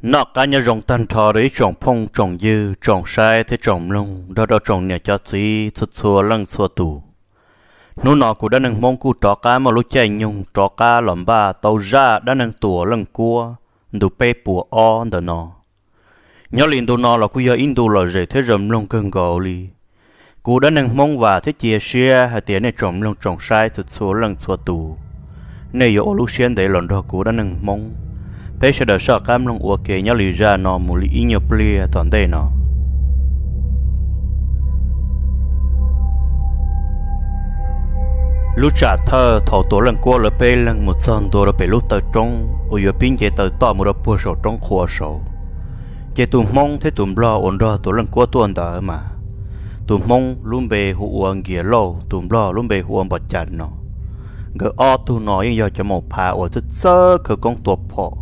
Noj qab nyob zoo tag nrho rau ib tsoom phooj tsoom ywg, tsoom saib thiab tsoom mloog nrog rau tsoom niam cov txiv txhua txhua leej txhua tus. Hnub no kuv Dab Neeg Hmoob kuj rov qab muaj lub caij nyoog rov qab los npaj tau zaj dab neeg Tuam Leej Kuab ntu peb puas ob ntawm no. Nyob li ntu no los kuj yog ib ntu lom zem thiab zoo mloog kawg nkaus li. Kuv Dab Neeg Hmoob vam thiab cia siab hais tias nej tsoom mloog tsoom saib txhua txhua leej txhua tus, nej yuav ua lub siab ntev los nrog kuv Dab Neeg Hmoob, peb sawv daws soj qab mloog ua ke nyob li zaj no mus li ib nyuag pliag tom ntej no. Lub tsam thawj thaum Tuam Leej Kuab lawv peb leeg mus txog ntua rau pem lub taw roob uas yuav pib nce taw toj mus rau puag saum roob qhua saud, ces tus Hmoob thiab tus Nplog uas nrog Tuam Leej Kuab tuaj ntawd mas, tus Hmoob lub npe hu ua Nkias Lauj, tus Nplog lub npe hu ua Npom Cas no. Nkawd ob tug no yeej yog cov maum phav uas txawj txawj khawv koob tua phom,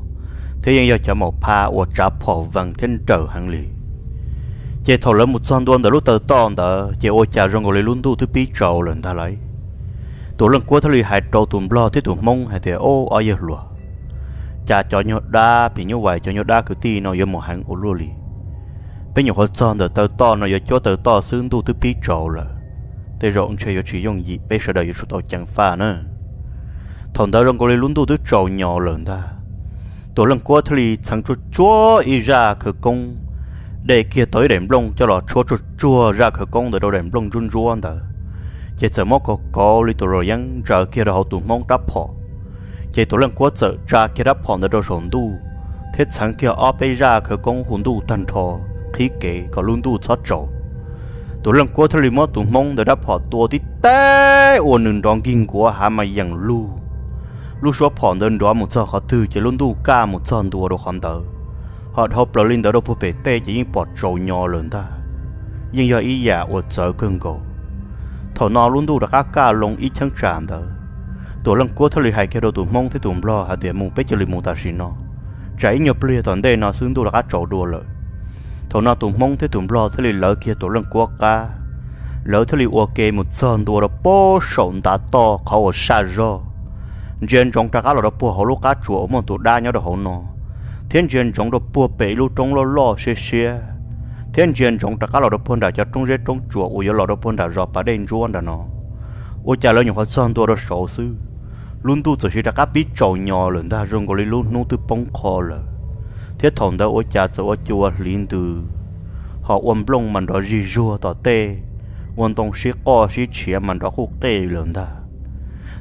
thiab yeej yog cov maum phav uas tsav phom vees thiab nrawm heev li. Ces thaum lawv mus txog ntua ntawm lub taw toj ntawd ces ua cas zoo nkaus li lub ntuj twb pib tsaus lawm ntag lauj. Tuam Leej Kuab thiaj li hais rau tus Nplog thiab tus Hmoob hais tias, Au, ob yawg hluas, cas cov nyuag dab phim nyuj vais, cov nyuag dab kwv tij no yuav mus heev ua luaj li. Peb nyuam qhuav txog ntawm taw toj no yuav cuab taw toj xwb ntuj twb pib tsaus lawm. Tej zaum ntshe yuav tsis yooj yim, peb sawv daws yuav tsum tau ceev faj na. Thaum ntawd zoo nkaus li lub ntuj twb tsaus nyos lawm ntag. Tuam Leej Kuab thiaj li txheev tsuag tsuag ib zaj khawv koob, de kiag tau ib daim nplooj coj los tshuab tsuag tsuag zaj khawv koob ntawd rau daim nplooj ntsuab ntsuab ntawd, ces txawm muab kauv kauv li tus luam yeeb ntsaws kiag rau hauv tus Hmoob rab phom. Ces Tuam Leej Kuab txawm tsa kiag rab phom ntawd rau saum ntuj, thiab txheev kiag ob peb zaj khawv koob hu ntuj tag nrho, qhib kev kom lub ntuj txhob tsaus. Tuam Leej Kuab thiaj li muab tus Hmoob ntawd rab phom tua tib teb ua nws nrov nkig nkuav hav mas yeem lug. Lub suab phom ntawd nrov mus txog qhov twg ces lub ntuj kaj mus txog ntua rau qhov ntawd, ho dhau plaws li ntawd rau puag pem tej ces yeej pom tsaus nyos lawm ntag. Yeej yog ib yam uas txawv kawg nkaus. Thaum no lub ntuj rov qab kaj loo ib cheeb tsam ntawd, Tuam Leej Kuab thiaj li hais kiag rau tus Hmoob thiab tus Nplog hais tias, Mus, peb cia li mus tam sim no, tsam ib nyuag pliag tom ntej no xwb ntuj rov qab tsaus dua lawm. Thaum no tus Hmoob thiab tus Nplog thiaj li lawv kiag Tuam Leej Kuab qab, lawv thiaj li ua ke mus txog ntua rau puag saum ntav toj qhov uas saj zog, ntsia ntsoov rov qab los rau puag hauv lub qab tsuas uas muaj tus dab nyob rau hauv no, thiab ntsia ntsoov rau puag pem ib lub roob loj loj siab siab, thiab ntsia ntsoov rov qab los rau puag nram cov roob zeb roob tsuas uas yuav los rau puag nram zos Pas Dej Ntsuab nram no. Ua cas lawv nyuam qhuav txog ntua rau saud xwb, lub ntuj txawm sis rov qab pib tsaus nyos lawm ntag, zoo nkaus li lub hnub twb poob qho lawm. Thiab thaum ntawd ua cas txawm ua cua hliv ntws, ho ua nplooj mas nrov zig zuag tom tej, ua ntoo sib qoj sib tshiav mas nrov quj qej lawm ntag.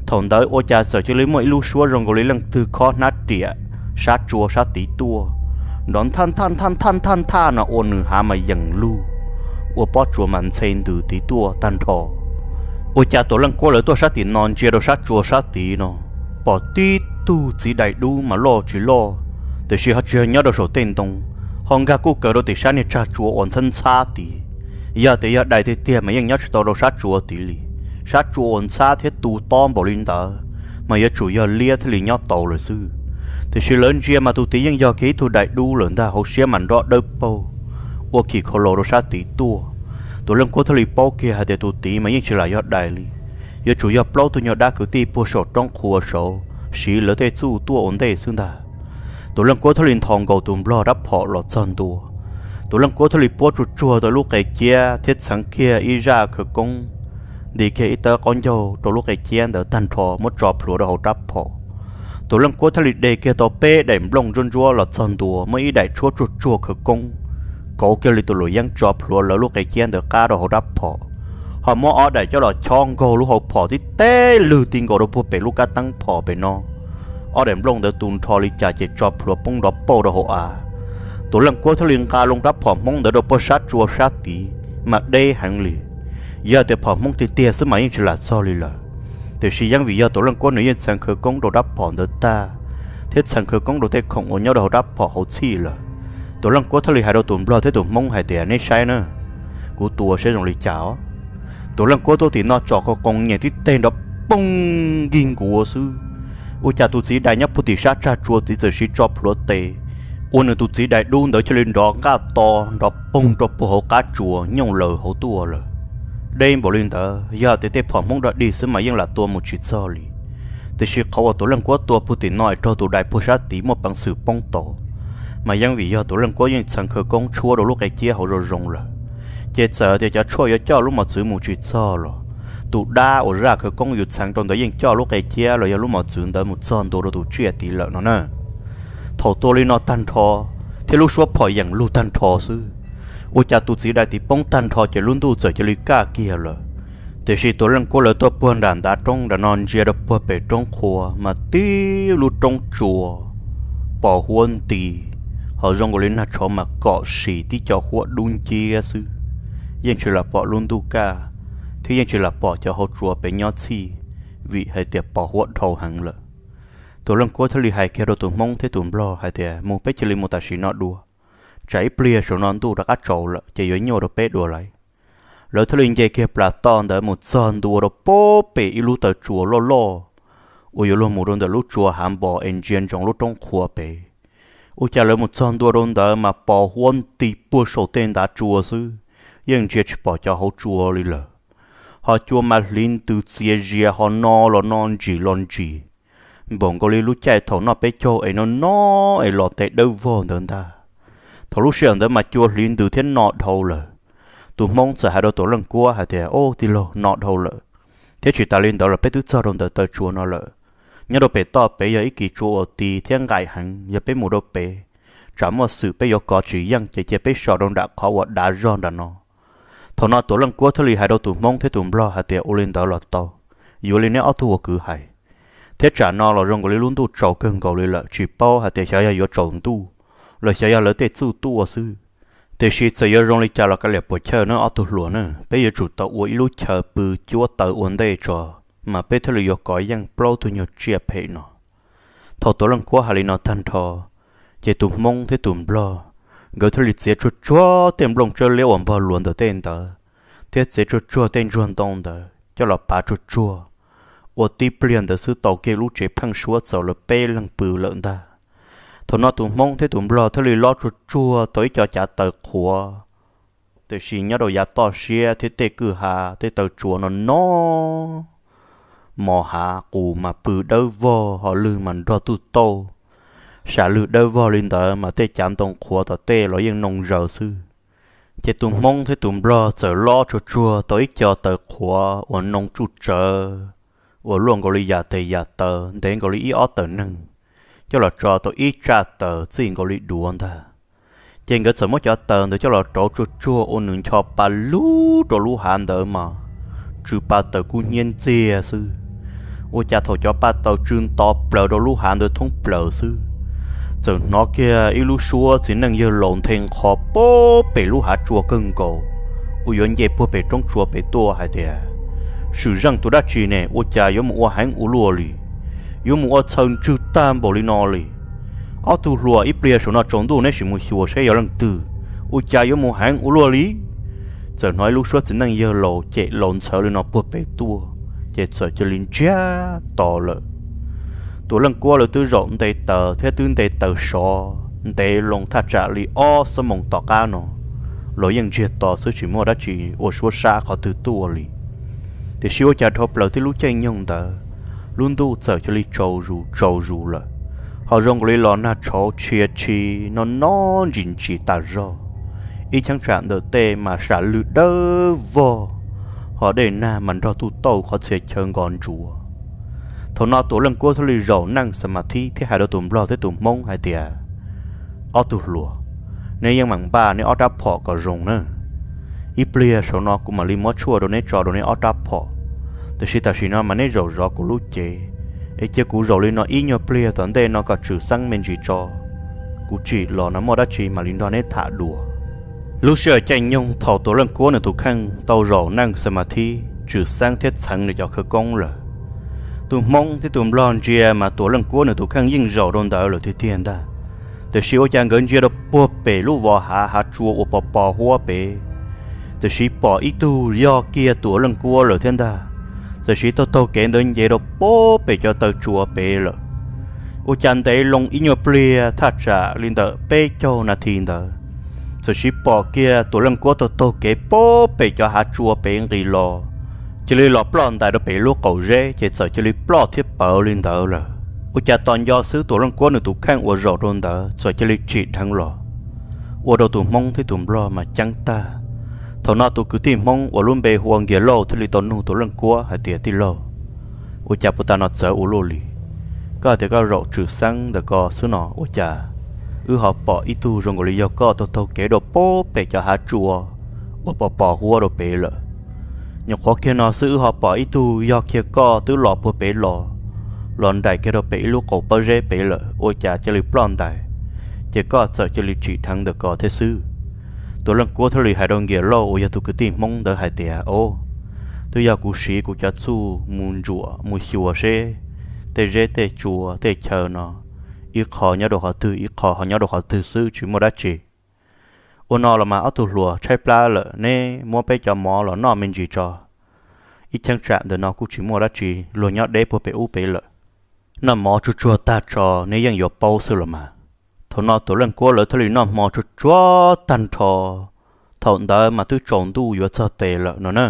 Thaum ntawd ua cas txawm cia li muaj ib lub suab zoo nkaus li leej twg khob hnab riam sab tsua sab tid tuaj, nrov nthaj nthaj nthaj nthaj nthaj nthaj no ua nws hav mas yeem lug, ua pob tsuas mas ntxhe ntws tid tuaj tag nrho. Ua cas Tuam Leej Kuab lawv tuaj sab tim no ntsia rau sab tsua sab tid no, pom tib tug txiv dais dub mas loj tsis loj, tiam sis ho tsis yog nyob rau saum tej ntoo, ho nkag kuj kaws rau tim sab niag tsag tsua uas ntxhab ntxhab tid. Yog tias yog dais tiag tiag mas yeej nyob tsis tau rau sab tsua tid li. Sab tsua uas ntxhab thiab tu tob npaum li ntawd mas yuav tsum yog liab thiaj li nyob tau lawm xwb. Tiam sis lawv ntsia mas tus tid yeej yog kiag ib tug dais dub lawm ntag, hauv siab mas nrov dawb paug, ua khim khau laus rau sab tid tuaj. Tuam Leej Kuab thiaj li paub kiag hais tias tus tid mas yeej tsis lam yog dais li, yuav tsum yog plaub tug nyuag dab kwv tij puag saum roob qhua saud siv lawv tej txuj tuaj ua ntej xwb ntag. Tuam Leej Kuab thiaj li nthos nkaus tus Nplog rab phom los txog ntua. Tuam Leej Kuab thiaj li puab tsuag tsuag tau lub qe ciab thiab txheev kiag ib zaj khawv koob, nti kiag ib tawb qaub ncaug rau lub qe ciab ntawd tag nrho muab tso plhuav rau hauv rab phom. Tuam Leej Kuab thiaj li de kiag tau peb daim nplooj ntsuab ntsuab los txog ntua, muab ib daim tshuab tsuag tsuag khawv koob kauv kiag li tus luam yeeb tso plhuav lawv lub qe ciab ntawd qab rau hauv rab phom, ho muab ob daim coj los chob nkaug lub hauv phom tib teb lwg ti nkaus rau puag pem lub kab teeb phom pem no. Ob daim nplooj ntawd tu nrho li cas ces tso plhuav poob nrov pauj rau hauv av. Tuam Leej Kuab thiaj li nqa loo rab phom Hmoob ntawd rau puag sab tsua sab tid mas deb heev li. Yog tias phom Hmoob tiag tiag xwb mas yeej tsis lam txog li lawm. Tiam sis yeej vim yog Tuam Leej Kuab nws yeej txheev khawv koob rau rab phom ntawd tag, thiab txheev khawv koob rau tej khoom uas nyob rau hauv rab phom hauv txhij lawm. Tuam Leej Kuab thiaj li hais rau tus Nplog thiab tus Hmoob hais tias, Neb saib na, kuv tua saib zoo li cas os. Tuam Leej Kuab tuaj tim no tso qhov qoos nyem tib teg nrov poog nkig nkuav xwb, ua cas tus txiv dais nyob puag tim sab tsag tsua tid txawm siv tso plhuav tes, ua nws tus txiv dais dub ntawd thiaj li nrov nqaj to, nrov poog rau puag hauv qab tsua nyooj laws hauv tuaj lawm. Deb npaum li ntawd, yog tias tej phom Hmoob dog dig xwb mas yeej lam tua mus tsis txog li. Tiam sis qhov uas Tuam Leej Kuab tua puag tim no es raug tus dais puag sab tid muaj peev xwm poob tod, Mas yeej vim yog Tuam Leej Kuab yeej txheev khawv koob tshuab rau lub qe ciab hauv zoo zoo lawm, ces txawm tias cov tshuaj yuav coj lub mos txwv mus tsis txog los tus dab uas zaj khawv koob yus txheev rau ntawd yeej coj lub qe ciab los yog lub mos txwv ntawd mus txog ntua rau tus tsiaj tid lawm no na. Thaum tua li no tag nrho thiab lub suab phom yeem lug tag nrho xwb, ua cas tus txiv dais tiv poob tag nrho ces lub ntuj txawm cia li kaj kiag lawm. Tiam sis Tuam Leej Kuab lawv tuaj puag nram ntav roob nram no ntsia rau puag pem roob qhua mas tib lub roob tsua pos huab nti, ho zoo nkaus li nag tshauv mas kom sim tib co huab dub nciab xwb. Yeej tsis lam pom lub ntuj kaj, thiab yeej tsis lam pom cov hauv tsua pem nyob txhij, vim hais tias pos huab dhau heev lawm. Tuam Leej Kuab thiaj li hais kiag rau tus Hmoob thiab tus Nplog hais tias, mus peb cia li mus tam sim no dua, tsam ib pliag saum no ntuj rov qab tsaus lawm ces yuav nyuaj rau peb dua lawm. Lawv thiaj li nce kiag plas toj ntawd mus txog ntua rau puag pem ib lub taw tsua loj loj uas yuav luag mus rau ntawm lub tsua hav npo es ntsia ntsoov lub roob qhua pem. Ua cas lawv mus txog ntua rau ntawd mas pos huab nti puag saum tej ntav tsua xwb, yeej ntsia tsis pom cov hauv tsua li lawm. Ho cua mas hliv ntws txias zias ho no los no ntsim los ntsim, npaum nkaus li lub caij thaum noj peb caug es no no es los tes dawb vog ntawd ntag. Thaum lub sij hawm ntawd mas cua hliv ntws thiab no dhau lawm. Tus Hmoob txawm hais rau Tuam Leej Kuab hais tias, Au tij laug, no dhau lawm, thiab tsis tas li ntawd los peb twb txog rau ntawm taw tsua no lawm. Nyob rau pem toj pem yog ib kis tsua uas ti thiab nqaim heev, yog peb mus rau pem, tsam muaj xwm peb yuav kov tsis yeej ces cia peb so rau nram qhov uas dav zog nram no. Thaum no Tuam Leej Kuab thiaj li hais rau tus Hmoob thiab tus Nplog hais tias, Ua li ntawd los tau, yuav li neb ob tug ua kwv hais. Thiab tsam no los zoo nkaus li lub ntuj tsaus kawg nkaus li lawm, tsis paub hais tias xyov yog yuav tsaus ntuj los xyov yog lawv tej txuj tuaj xwb. Tiam sis txawm yuav zoo li cas los kav liam puas chawj nawb ob tug hluas na, peb yuav tsum tau ua ib lub chaw pw cuab taws ua ntej tso, mas peb thiaj li yuav kov yeej plaub tug nyuag tsiaj phem no. Thaum Tuam Leej Kuab hais li no tag nrho, ces tus Hmoob thiab tus Nplog nkawd thiaj li txiav tsuag tsuag tej nplooj tsawb liab uas npog luas ntawm tej ntawd, thiab txiav tsuag tsuag tej ntsuag ntoo ntawd coj los pav tsuag tsuag. Ua tib pliag ntawd xwb tau kiag lub tsev pheeb suab txaus lawv peb leeg pw lawm ntag. Thaum no tus Hmoob thiab tus Nplog thiaj li lob tsuag tsuag tau ib co cav taws qhuav, tiam sis nyob rau yav toj siab thiab tej kwj ha tej taw tsua no no, mos hav qus mas pw dawb vog ho lwg mas nrog tuj tauj. Sam lwg dawb vog li ntawd mas tej cav ntoo qhuav tom tej los yeej noo zaws xwb. Ces tus Hmoob thiab tus Nplog txawm lob tsuag tsuag tau ib co taws qhuav uas noo tsuj tsawv, uas luaj nkaus li yam tes yam taw ntev nkaus li ib ob tawm neeg, coj los tso tau ib tsaj taws txij nkaus li duav ntag. Ces nkawd txawm muab cov taws ntawd coj los rauv tsuag tsuag ua nws ncho pa lug rau lub hav ntawd mas tsw pa taws kub hnyiab ntxiag xwb. Ua cas thaum cov pa taws tsw nto plaws rau lub hav ntawd thoob plaws xwb, txawm hnov kiag ib lub suab txiv neej yawg laus nthe nqho puag pem lub hav tsua kawg nkaus uas yuav nce puag pem roob tsua pem tuaj hais tias, Swm zeej tus dab tsi ne, ua cas yuav mus ua heev ua luaj li? Yuav mus ua txhaws ntswg tag npaum li no li? Ob tug hluas, ib pliag saum no tsaus ntuj neb sim mus xyuas saib yog leej twg, ua cas yuav mus heev ua luaj li? Txawm hnov ib lub suab txiv neej yawg laus cem laus ntxhawv li no puag pem tuaj, ces txawm cia li ntsiag to lawm. Tuam Leej Kuab lawv twb zaum nte taws thiab twb nte taws sov ntev loo thaj tsam li ob xuab moos tom qab no los yeej ntsiag to xwb, tsis muaj dab tsi ua suab sab qhov twg tuaj li. Tiam sis ua cas dhau plaws tib lub caij nyoog ntawd, lub ntuj txawm cia li tsaus zus tsaus zus lawm, ho zoo nkaus li los nag tshauv tshia tshi no no ntsis ntsis tas zog. Ib cheeb tsam ntawm tej mas sam lwg dawb vog, ho dej nag mas nrog tuj tauj qhov txhia chaw nkos ntsuav. Thaum no Tuam Leej Kuab thiaj li zaum neej xa mas thib thiab hais rau tus Nplog thiab tus Hmoob hais tias, Ob tug hluas, neb yeej meem npaj neb ob rab phom kom zoo na. Ib pliag saum no kuv mam li muab tshuaj rau neb tso rau neb ob rab phom, tiam sis tam sim no mas neb zaum zov kuv lub cev, es cia kuv zaum li no ib nyuag pliag tom ntej no kom Tswm Xeeb me ntsis tso, kuv tsim los no muaj dab tsi mam li nrog neb tham dua. Lub sij hawm caij nyoog thaum Tuam Leej Kuab nws tus kheej tau zaum neej xa mas thib, Tswm Xeeb thiab txheev nws cov khawv koob lawm, tus Hmoob thiab tus Nplog ntsia mas Tuam Leej Kuab nws tus kheej yeej zaum rau ntawd lawm tiag tiag ntag. Tiam sis ua cas nkawd ntsia rau puag pem lub vos hav hav tsua uas pos pos huab pem, tiam sis pom ib tug yog kiag Tuam Leej Kuab lawm thiab ntag. Tiam sis taug taug kev ntawd nce rau puag pem cov taw tsua pem lawm. Ua cas ntev loo ib nyuag pliag thaj tsam li ntawm peb caug nas this ntawd, txawm sis pom kiag Tuam Leej Kuab taug taug kev puag pem cov hav tsua pem nqis los, cia li los ploj ntais rau pem lub qaum zeb ces txawm cia li ploj thiab pawv li ntawd lawm. Ua cas tos nco xwb Tuam Leej Kuab nws tus kheej uas zaum rau ntawd txawm cia li tsim dheev los, ua rau tus Hmoob thiab tus Nplog mas ceeb tag. Thaum no tus kwv tij Hmoob uas lub npe hu ua Nkias Lauj thiaj li tau nug Tuam Leej Kuab hais tias, Tij laug, ua cas puag ta no txawv ua luaj li? Koj hais tias koj zaum tswm xeeb ntawm ko xwb no, ua cas wb ho pom ib tug zoo nkaus li yog koj taug taug kev rau puag pem cov hav tsua uas pos pos huab rau pem lawm? Nyuam qhuav kiag no xwb wb ho pom ib tug yog kiag koj twb los puag pem los, los nraim kiag rau pem ib lub qaum pob zeb pem lawm, ua cas cia li ploj ntais, ces koj txawm cia li tsim dheev ntawm ko thiab xwb. Tuam Leej Kuab thiaj li hais rau Nkias Lauj uas yog tus kwv tij Hmoob ntawd hais tias, O, twb yog kuv siv kuv cov txuj mus ntsuam mus xyuas seb tej zeb tej tsua tej chaw no ib qho nyob rau qhov twg, ib qho ho nyob rau qhov twg xwb, tsis muaj dab tsi. Ua no los mas ob tug hluas tshaib plab lawm, neb muab peb cov mov los noj me ntsis tso. Ib cheeb tsam ntawm no kuj tsis muaj dab tsi, luag nyob deb puag pem ub pem lawm. Noj mov tsuag tsuag tag tso neb yeej yuav paub xwb los mas. Thaum no Tuam Leej Kuab lawv thiaj li noj hmo tsuag tsuag tag nrho. Thaum ntawd mas twb tsaus ntuj yuav txog tes lawm no na.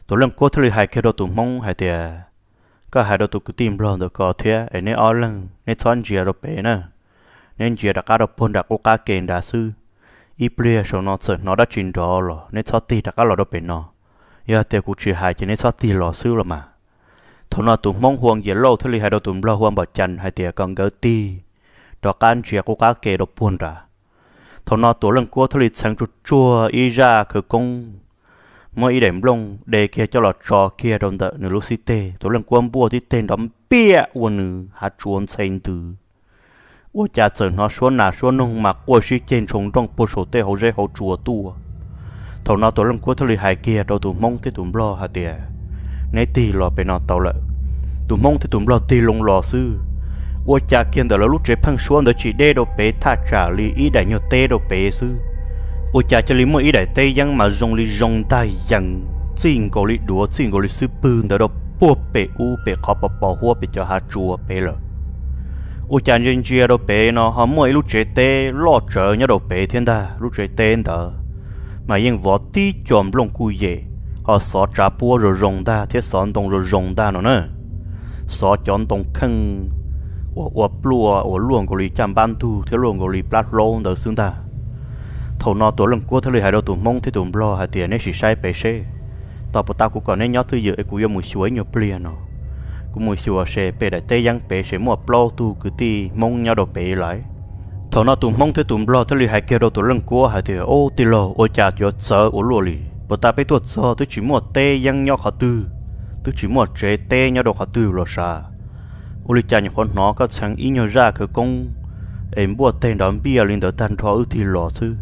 Tuam Leej Kuab thiaj li hais kiag rau tus Hmoob hais tias, Koj hais rau tus kwv tij Nplog ntawm ko thiab es neb ob leeg neb txhob ntsia rau pem na. Neb ntsia rov qab rau puag nram qub qab ke nrad xwb. Ib pliag saum no txawm hnov dab tsi nrov los neb txhob tig rov qab los rau pem no. Yog tias kuv tsis hais ces neb txhob tig los xwb los mas. Thaum no tus Hmoob hu ua Nkias Lauj thiaj li hais rau tus Nplog hu ua Npaum Cas hais tias kom nkawd tig rov qab ntsia qub qab ke rau puag nrad. Thaum no Tuam Leej Kuab thiaj li txheev tsuag tsuag ib zaj khawv koob, muab ib daim nplooj de kiag coj los tso kiag rau ntawm nws lub xib teg. Tuam Leej Kuab npuaj tib teg nrov npiaj ua nws hav tsuas ntxhe ntws. Ua cas txawm hnov suab nas suab noog mas quaj sib ceg ntshoo nrooj puag saum tej hauv zeb hauv tsua tuaj. Thaum no Tuam Leej Kuab thiaj li hais kiag rau tus Hmoob thiab tus Nplog hais tias, Neb tig los pem no tau lawm. Tus Hmoob thiab tus Nplog tig loo los xwb, ua cas kiag ntawm lawv lub tsev pheej suab ntawd tsis deb rau pem thaj tsam li ib daim nyuag teb rau pem xwb, ua cas cia li muaj ib daim teb yeeb mas zoo li zoo ntag yees, txij nkaus li duav txij nkaus li xub pwg ntawd rau puag pem ub pem qhov pos pos huab pem cov hav tsua pem lawm. Ua cas ntsia ntsia rau pem no ho muaj ib lub tsev teb loj tsawv nyob rau pem thiab ntag. Lub tsev teb ntawd mas yeej vov tib co nplooj kuj yem, ho xov tsav puab zoo zoo ntag thiab xov ntoo zoo zoo ntag no na. Xov cov ntoo kheej uas ua pluaj uas luaj nkaus li caj npab ntug thiab luaj nkaus li plab hlaub ntawd xwb ntag. Thaum no Tuam Leej Kuab thiaj li hais rau tus Hmoob thiab tus Nplog hais tias, Neb sim saib pem seb, tos puag ta kuv kom neb nyob twj ywm es kuv yuav mus xyuas ib nyuag pliag no. Kuv mus xyuas seb pem daim teb yeeb pem seb muaj plaub tug kwv tij Hmoob nyob rau pem lawm. Thaum no tus Hmoob thiab tus Nplog thiaj li hais kiag rau Tuam Leej Kuab hais tias, Ub, tij laug, ua cas yuav txawv ua luaj li? Puag ta peb tuaj txog twb tsis muaj teb yeeb nyob qhov twg, twb tsis muaj tsev teb nyob rau qhov twg los sav. Ua li cas nyuam qhuav hnov koj txheev ib nyuag zaj khawv koob es npuaj teg nrov npiaj li ntawd tag nrho wb tig los xwb,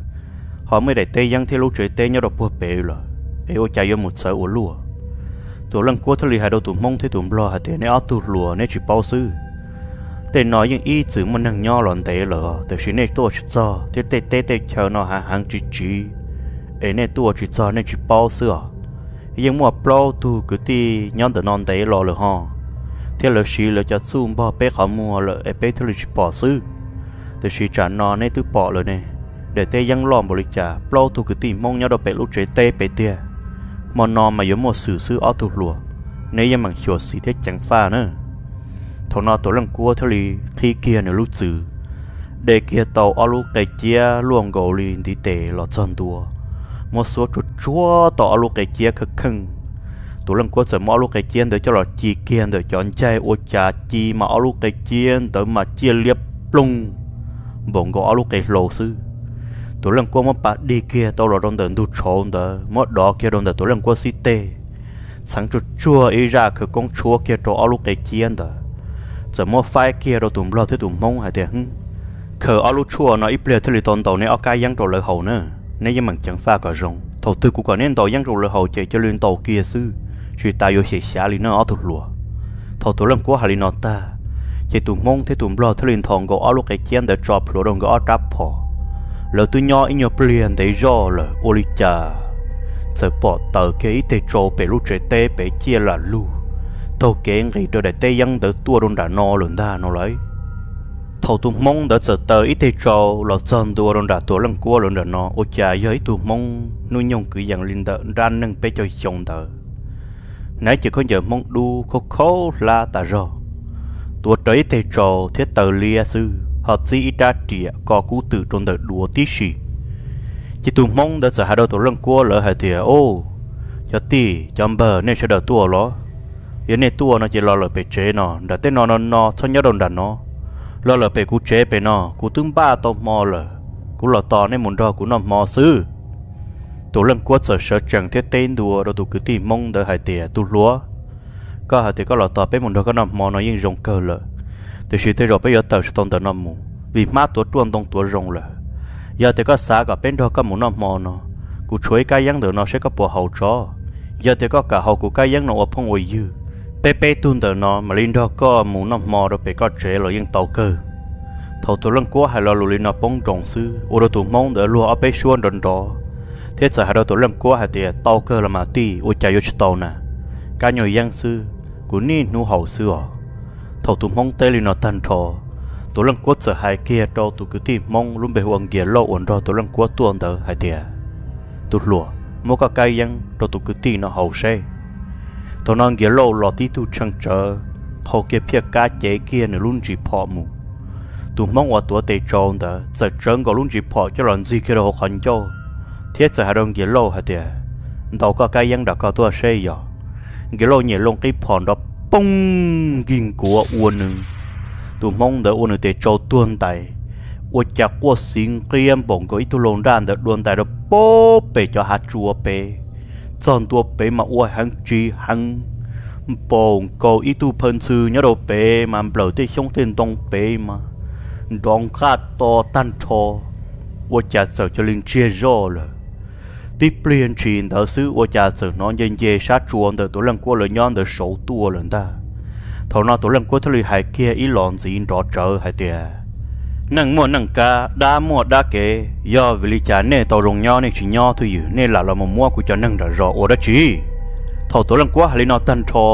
ho muaj ib daim teb yeeb thiab lub tsev teb nyob rau puag pem lawm, es ua cas yuav mus txawv ua luaj? Tuam Leej Kuab thiaj li hais rau tus Hmoob thiab tus Nplog hais tias, Neb ob tug hluas neb tsis paub xwb. Tej no yeej ib txwm muaj neeg nyob los ntev lawm, tiam sis nej tuaj tsis txog thiab tej teb tej chaw no hav heev tsis tsiv, es nej tuaj tsis txog nej tsis paub xwb os. Yeej muaj plaub tug kwv tij nyob ntawm no ntev los lawm ho, thiab lawv siv lawv cov txuj npog peb qhov muag lawm es peb thiaj li tsis pom xwb. Tiam sis tsam no neb twb pom lawm ne, daim teb yeeb loj npaum li cas, plaub tug kwv tij Hmoob nyob rau pem lub tsev teb pem tiag. Hmo no mas yuav muaj xwm xwb ob tug hluas, neb yeej meem xyuam xim thiab ceev faj na. Thaum no Tuam Leej Kuab thiaj li qhib kiag nws lub txwv, de kiag tau ob lub qe ciab luaj nkaus li ntiv tes los txog ntua, muab xuab tsuag tsuag tau ob lub qe ciab kheej kheej. Tuam Leej Kuab txawm muab ob lub qe ciab ntawd coj los ci kiag ntawm cov ncaig, ua cas ci mas ob lub qe ciab ntawd mas ciaj liab ploog npaum nkaus ob lub qe hlau xwb. Tuam Leej Kuab muab pas dig kiag tau los rau ntawm ntug tshauv ntawd, muab dov kiag rau ntawm Tuam Leej Kuab xib teg, txheev tsuag tsuag ib zaj khawv koob tshuab kiag rau ob lub qe ciab ntawd, txawm muab faib kiag rau tus Nplog thiab tus Hmoob hais tias, Khaws ob lub tshuaj no ib pliag thiaj li tau ntaus neb ob kab yeeb rau lawv haus na. Neb yeej meem ceev faj kom zoo, thaum twg kuv kom neb ntaus yeeb rau lawv haus ces cia li ntaus kiag xwb, tsis tas yuav xyem xyav li na ob tug hluas. Thaum Tuam Leej Kuab hais li no tag, ces tus Hmoob thiab tus Nplog thiaj li nthos nkaus ob lub qe ciab ntawd tso plhuav rau nkawd ob rab phom. Lawv twb nyob ib nyuag pliag ntev zoj lawm ua li cas txawm pom taws kiag ib teg tsau pem lub tsev teb pem ciaj lam lug, taug kev nqis rau daim teb yeeb ntawd tuaj rau nram no lawm ntag no lauj. Thaum tus Hmoob ntawd txawm taws ib teg tsau los txog ntua rau nram Tuam Leej Kuab lawv nram no, ua cas yog ib tug Hmoob hnub nyoog kwv yees li ntawm nrab neej peb caug xyoo ntawd, hnav cev khaub ncaws Hmoob dub khaub khaub hlab tas zog. tuav rawv ib teg tsau thiab taw liab xwb, ho txib ib rab riam ko kub twm rau ntawm duav tib si. Ces tus Hmoob ntawd txawm hais rau tus Leej Kuab lawv hais tias, Au, cov tij cov npawg, nej sawv daws tuaj los? Yog nej tuaj no ces los lawm pem tsev no, nram tej no no no, txhob nyob rau nram no. Los lawm pem kuv tsev pem no, kuv twb npaj tau hmo lawm, kuv los tos nej mus nrog kuv noj hmo xwb. Tus Leej Kuab txawm sawv tsees thiab teb ntua rau tus kwv tij Hmoob ntawd hais tias, Tus hluas, koj hais tias koj los tos peb mus nrog koj noj hmo no yeej zoo kawg lawm, tiam sis tej zaum peb yuav tawm tsis tau ntawm no mus vim hmab tuav ruaj ntoo tuav zoo lawm. Yog tias koj xav kom peb nrog koj mus noj hmo no, kuv tshuav ib kab yeeb ntawm no seb koj puas haus tso. Yog tias koj kam haus kuv kab yeeb no ua phooj ua ywg, peb peb tug ntawm no mam li nrog koj mus noj hmo rau pem koj tsev los yeej tau kawg. Thaum tus Leej Kuab hais lo lus li no poob nroos xwb, ua rau tus Hmoob ntawd luag ob peb suab nrov nrov, thiab txawm hais rau tus Leej Kuab hais tias, Tau kawg los mas tij, ua cas yuav tsis tau na? Kab nyuag yeeb xwb, kuv niaj hnub haus xwb os. Thaum tus Hmoob teb li no tag nrho, tus Leej Kuab txawm hais kiag rau tus kwv tij Hmoob lub npe hu ua Nkias Lauj uas nrog tus Leej Kuab tuaj ntawd hais tias, Tus hluas, muab koj kab yeeb rau tus kwv tij no haus seb. Thaum no Nkias Lauj los tib tug tshee tsawv, qhau kiag phiaj kab cev kiag nws lub ntsis phom mus. Tus Hmoob uas tuav tes tsau ntawd txawm tsawv nkaus lub ntsis phom coj los ntxig kiag rau hauv qhov ncauj, thiab txawm hais rau Nkias Lauj hais tias, Ntaus koj kab yeeb nram koj tuaj seb yog. Nkias Lauj nyem loo qib phom nrov poog nkig nkuav ua nws, tus Hmoob ntawd ua nws tes tsau tuag ntais, ua cas quaj xiv nqiab npaum nkaus ib tug lau nraj ntawd dua ntais rau pem cov hav tsua pem. Txog ntua pem mas ua heev tsis heev, npaum nkaus ib tug phaw ntxhw nyob rau pem mas nplawm tej xyoob tej ntoo pem mas nrov nqaj to tag nrho, ua cas txawm cia li ntsiag zoj lawm. Tib pliag ntshis ntawd xwb ua cas txawm hnov nce nce sab tsua ntawm tus Leej Kuab lawv nyob ntawd saud tuaj lawm ntag. Thaum no tus Leej Kuab thiaj li hais kiag ib los ntxiv nrov tsawv hais tias, Neej muaj neej kab, dab muaj dab kev, yog vim li cas nej tau zoo nyob nej tsis nyob twj ywm, nej lam los mus muab kuv cov neeg nram zos ua dab tsi? Thaum tus Leej Kuab hais li no tag nrho,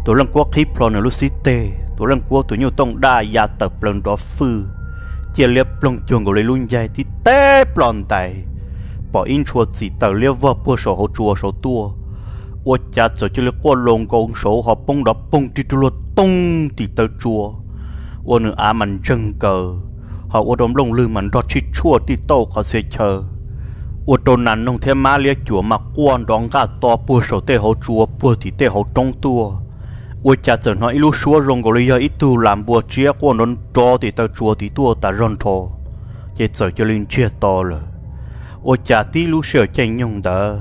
tus Leej Kuab qhib plho nws lub xib teg, tus Leej Kuab tus nyuj tooj daj ya tawm plaws nrov fwj, ciaj liab ploog cuag nkaus li lub ncaig tib teb ploj ntais, pom ib ntshua txim taws liab vog puag saum hauv tsua saud tuaj, ua cas txawm cia li quaj loo nkaus saud ho poob nrov poog rig rug luag toog tim taw tsua, ua nws av mas ntseeg nkaws, ho ua rau nplooj lwg mas nrog tshij tshuaj tij tauj qhov txhia chaw, ua rau nas noog thiab mab liab cuam mas quaj nrov nqaj to puag saum tej hauv tsua puag tim tej hauv roob tuaj. Ua cas txawm hnov ib lub suab zoo nkaus li yog ib tug las npua tsiab quaj nrov nrov tim taw tsua tid tuaj tas zog nrho, ces txawm cia li ntsiag to lawm. Ua cas tib lub sij hawm caij nyoog ntawd,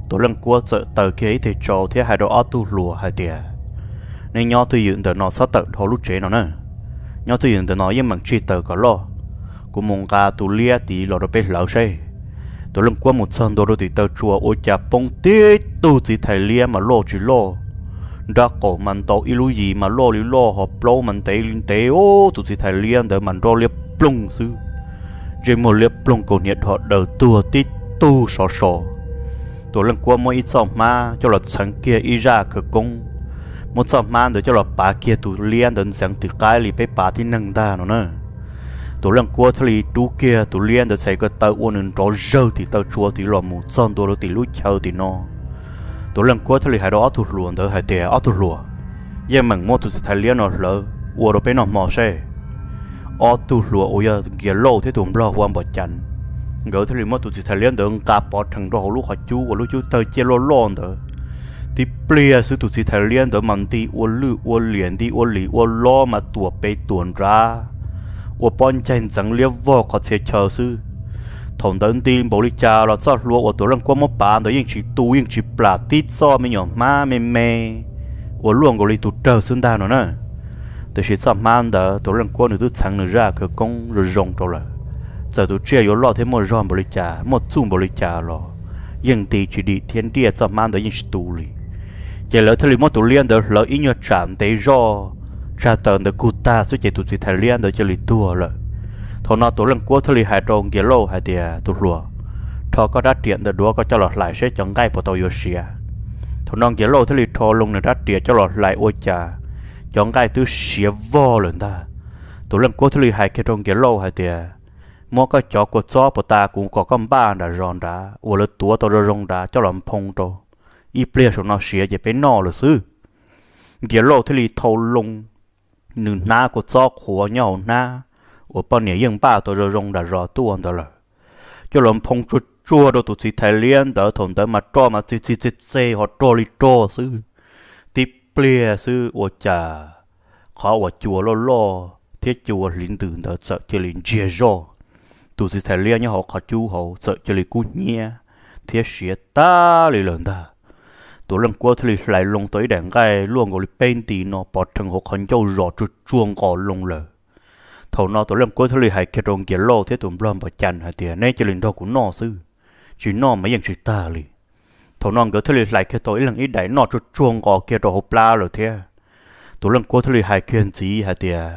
tus Leej Kuab txawm taw kiag ib teg tsau thiab hais rau ob tug hluas hais tias, Nej nyob twj ywm ntawm no txhob tawm dhau lub tsev no na. Nyob twj ywm ntawm no yeej meem tsig taws kom loj, kuv mus nqa tus liab tid los rau peb hlawv seb. Tus Leej Kuab mus txog ntua rau tim taw tsua ua cas poob tib tug txiv thais liab mas loj tsis loj, nrab qaum mas ntaus ib lub yim mas loj li loj ho plaub mas ntev li ntev, tus txiv thais liab ntawd mas nrov liab ploog xwb, ntsej muag liab ploog kaus hniav dhos daws tuag tib tug sov so. Tus Leej Kuab muab ib txoj hmab coj los txheev kiag ib zaj khawv koob, muab txoj hmab ntawd coj los pav kiag tus liab ntawd ntxeev tim qaib li peb pav tib neeg ntag no na. Tus Leej Kuab thiaj li rub kiag tus liab ntawd txhais ko taw ua nws nrov zawg tim taw tsua tid los mus txog ntua rau tim lub chaw tim no. Tus Leej Kuab thiaj li hais rau ob tug hluas ntawd hais tias, Ob tug hluas, yeej meem muab tus txiv thais liab no hlawv ua rau peb noj hmo seb. Ob tug hluas uas yog Nkias Lauj thiab tus nplog hu ua Npom Cas, nkawd thiaj li muab tus txiv thais liab ntawd nqa pov rhees rau hauv lub qhov cub uas lub cub tawg ciaj loj loj ntawd. Tib pliag xwb tus txiv thais liab ntawd mas nti ua lwj ua liam nti ua lim ua lob mas tuam pem tuam nrad, ua pob ncaig ntxeev liab vog qhov txhia chaw xwb. Thaum ntawd nti npaum li cas los txoj hlua uas tus Leej Kuab muab pav ntawd yeej tsis tu yeej tsis plam tib txoj me nyuam hmab me me uas luaj nkaus li tus rawg xwb ntag no na. Tiam sis txoj hmab ntawd tus Leej Kuab nws twb txheev nws zaj khawv koob zoo zoo rau lawm, txawm tus tsiaj yuav loj thiab muaj zog npaum li cas muaj txuj npaum li cas los yeej nti tsis dim thiab ntiaj txoj hmab ntawd yeej tsis tu li. Ces lawv thiaj li muab tus liab ntawd hlawv ib nyuag tsam ntev zoj, tsag taws ntawd kug tag xwb ces tus txiv thais liab ntawd cia li tuag lawm. Thaum no tus Leej Kuab thiaj li hais rau Nkias Lauj hais tias, Tus hluas, rho koj rab riam ntawm duav koj coj los hlais seb cov nqaij puas tau yuav siav. Thaum no Nkias Lauj thiaj li rho loo nws rab riam coj los hlais ua cas cov nqaij twb siav vog lawm ntag. Tus Leej Kuab thiaj li hais kiag rau Nkias Lauj hais tias, Muab koj cov kua txob puas tas kuv kom koj npaj nram zos nrad uas lawv tuav tau zoo zoo nrad coj los nphoo rau, ib pliag saum no siav ces peb noj lawm xwb. Nkias Lauj thiaj li thau loo nws hnab kua txob qhuav nyob hauv hnab uas poj niam yeej npaj tau zoo zoo nram zos tuaj ntawd lawm, coj los nphoo tsuag tsuag rau tus txiv thais liab ntawd. Thaum ntawd mas roj mas txi txi txi txi ho rog li rog xwb. Tib pliag xwb ua cas qhov uas cua loj loj thiab cua hliv ntws ntawd txawm cia li ntsiag zoj. Tus txiv thais liab nyob hauv qhov cub hauv txawm cia li kub hnyiab thiab siav tag li lawm ntag. Tus leej kuab thiaj li hlais loo tau ib daim nqaij luaj nkaus li peb nti no pov rhees hauv qhov ncauj zos tsuag tsuag nqos loo lawm. Thaum no tus leej kuab thiaj li hais kiag rau Nkias Lauj thiab tus nplog Npam Cas hais tias, Neb cia li nrog kuv noj xwb, tsis noj mas yeej tsis tag li. Thaum no nkawd thiaj li hlais kiag tau ib leeg ib daim noj tsuag tsuag nqos kiag rau hauv plab lawm thiab. Tus leej kuab thiaj li hais kiag ntxiv hais tias,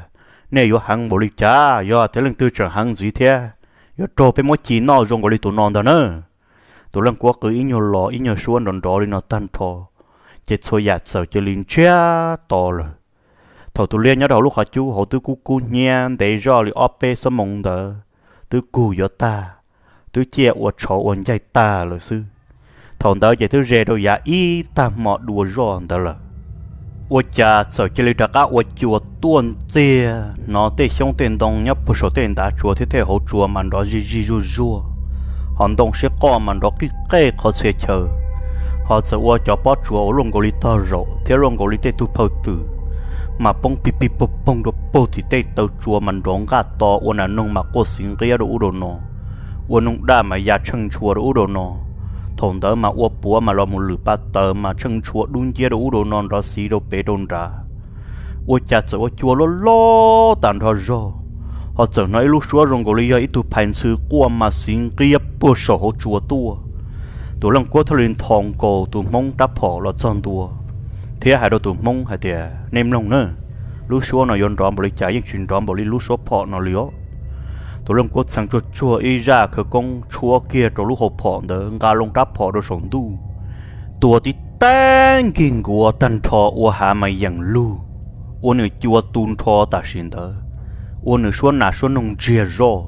Nej yuav heev npaum li cas? Yog tias leej twg tseem heev ntxiv thiab, yuav raug peb muab ci noj zoo nkaus li tus no ntag na. Tus leej kuab qw ib nyuag los ib nyuag suab nrov nrov li no tag nrho, ces txhua yam txawm cia li ntsiag to lawm. Thaum tus liab nyob rau hauv lub qhov cub hauv twb kub kub hnyiab ntev zoj li ob peb xuab moos ntawd, twb kug yuav tag, twb ciaj ua tshauv ua ncaig tag lawm xwb. Thaum ntawd ces twb ze rau yav ib tag hmo dua zoj ntawd lawm. Ua cas txawm cia li rov qab ua cua tuaj ntxiag, hnov tej xyoob tej ntoo nyob puag saum tej ntav tsua thiab tej hauv tsua mas nrov zig zig zuag zuag, ho ntoo siab qoj mas nrov qij qej qhov txhia chaw, ho txawm ua cov pob tsuas uas luaj nkaus li tog zaum thiab luaj nkaus li tej tug phaw twm mas poob pig pig poog poog rau puag tim tej taw tsua mas nrov nqaj to ua nas noog mas quaj xiv nqiab rau ub rau no, ua noog daj mas ya tsheej ntshua rau ub rau no. Thaum ntawd mas ua puav mas los mus lwm pa taws mas tsheej ntshua dub nciab rau ub rau no nrov xiv rau pem rau nrad. Ua cas txawm ua cua loj loj tas nrho zog, ho txawm hnov ib lub suab zoo nkaus li yog ib tug phais ntxhw quaj mas xiv nqiab puag saum hauv tsua tuaj. Tus leej kuab thiaj li nthos nkaus tus hmoob rab phom los txog ntua, thiab hais rau tus hmoob hais tias, Nej mloog na, lub suab no yuav nrov npaum li cas yeej tsis nrov npaum li lub suab phom no li os. Tus leej kuab txheev tsuag tsuag ib zaj khawv koob tshuab kiag rau lub hauv phom ntawd, nqa loo rab phom rau saum ntuj, tua tib teg nkig nkuav tag nrho ua hav mas yeem lug, ua nws cua tu nrho tam sim ntawd, ua nws suab nas suab noog ntsiag zoj,